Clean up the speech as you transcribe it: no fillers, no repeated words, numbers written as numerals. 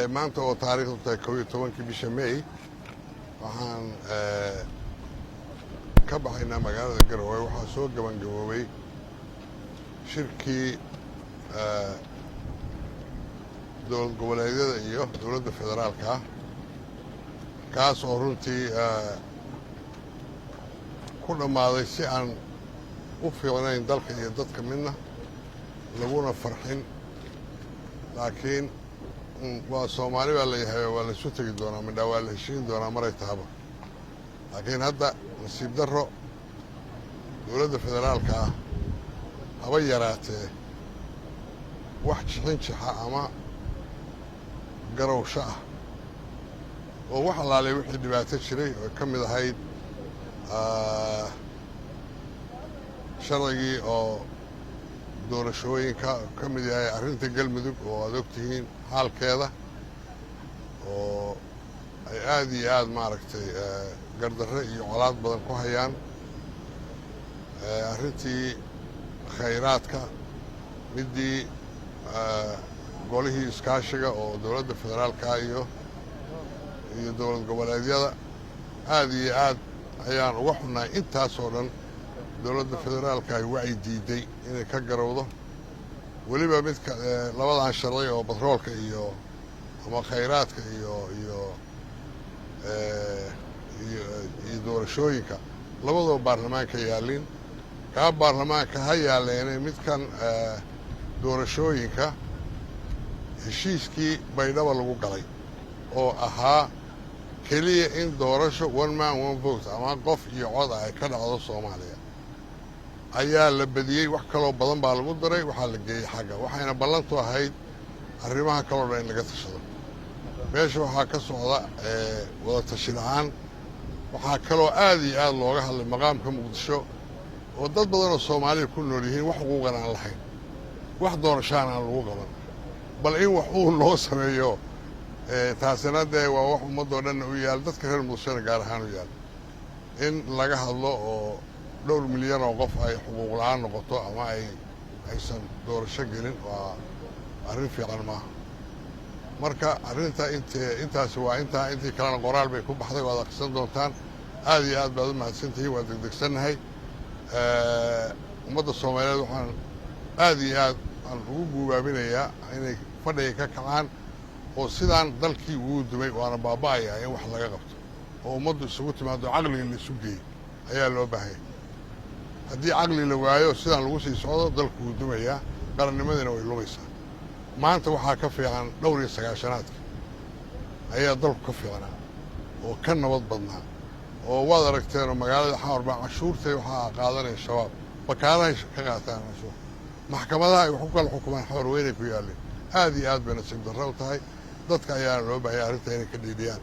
Maanta oo taariikhdu tahay 11-kii bisha May, waxaan ka baxaynaa magaalada Garowe. Waxaa soo gebangaboobay shirkii dowlad goboleedyada iyo dowladda federaalka ah, kaas oo runtii ku dhammaaday si aan u fiicnayn dalka iyo dadka midna, laguna farxin. Laakiin waa Soomaali baa la yahay, waa la isu tegi doonaa, midhaa waa la heshiin doonaa maray tahaba. Laakiin hadda nasiib darro, dowladda federaalka ah haba yaraatee wax jixin jixa ama garowsho ah oo wax allaalay wixii dhibaato jiray oo ka mid ahayd sharcigii oo doorashooyinka, ka mid yahay arrinta Galmudug oo aad og tihiin xaalkeeda, oo ay aada iyo aada, maaragtay, gardarre iyo colaad badan ku hayaan, arrintii khayraadka, middii golihii iskaashiga oo dowladda federaalka iyo dowlad goboleedyada, aada iyo aad ayaan uga xunnahay. Intaasoo dhan dowladda federaalka ay wacyi diiday inay ka garowdo. Weliba midka labadan sharci oo batroolka iyo ama khayraadka iyo doorashooyinka, labadoo baarlamaanka yaallin, kaa baarlamaanka ha yaalleene. Midkan doorashooyinka, heshiiskii Baydhaba lagu galay oo ahaa keliya in doorasho one man, one vote ama qof iyo cod ah ay ka dhacdo Soomaaliya ayaa la badiyey. Wax kaloo badan baa lagu daray, waxaa la geeyey xagga, waxayna ballantu ahayd arrimaha kaloo dhan in laga tashado. Meesha waxaa ka socda wada tashi la'aan. Waxaa kaloo aad iyo aad looga hadlay maqaamka Muqdisho, oo dad badan oo Soomaaliya ku nool yihiin, wax xuquuqan aan lahayn, wax doorashaan aan lagu qaban. Bal in wax uu loo sameeyo, taasina dee waa wax ummaddoo dhanna u yaal, dadka reer Muqdishona gaar ahaan u yaal, in laga hadlo oo dhowr milyan oo qof ay xuquuq la'aan noqoto ama aysan doorasho gelin waa arrin fiican maaha. Marka arrinta intaasi waa intaa. Intii kalena qoraal bay ku baxday, waad akhrisan doontaan. Aad iyo aad baad u mahadsantihiin. Waa degdegsannahay. Ummadda Soomaaliyeed waxaan aad iyo aad aan ugu guubaabinayaa inay fadhiga ka kacaan, oo sidaan dalkii ugu dumay waana baaba'ayaa in wax laga qabto oo ummaddu isugu timaado, caqliga la isu geeyo ayaa loo baahanya. Haddii caqli la waayo, sidaan lagu sii socdo, dalku wuu dumayaa, qarannimadiina way lumaysaa. Maanta waxaa ka fiican dhowr iyo sagaashanaadka ayaa dalku ka fiicnaa oo ka nabad badnaa, oo waad aragteenoo magaalada Xamar baa cashuurtay waxaa qaadanaya Shabaab, bakaarahay ka qaataan cashuur, maxkamadaha ay wax ku kala xukumaan Xamar weynay ku yaalleen. Aad iyo aad bay nasiib darro u tahay. Dadka ayaana loo baahaya arrinta inay ka dhiidhiyaan.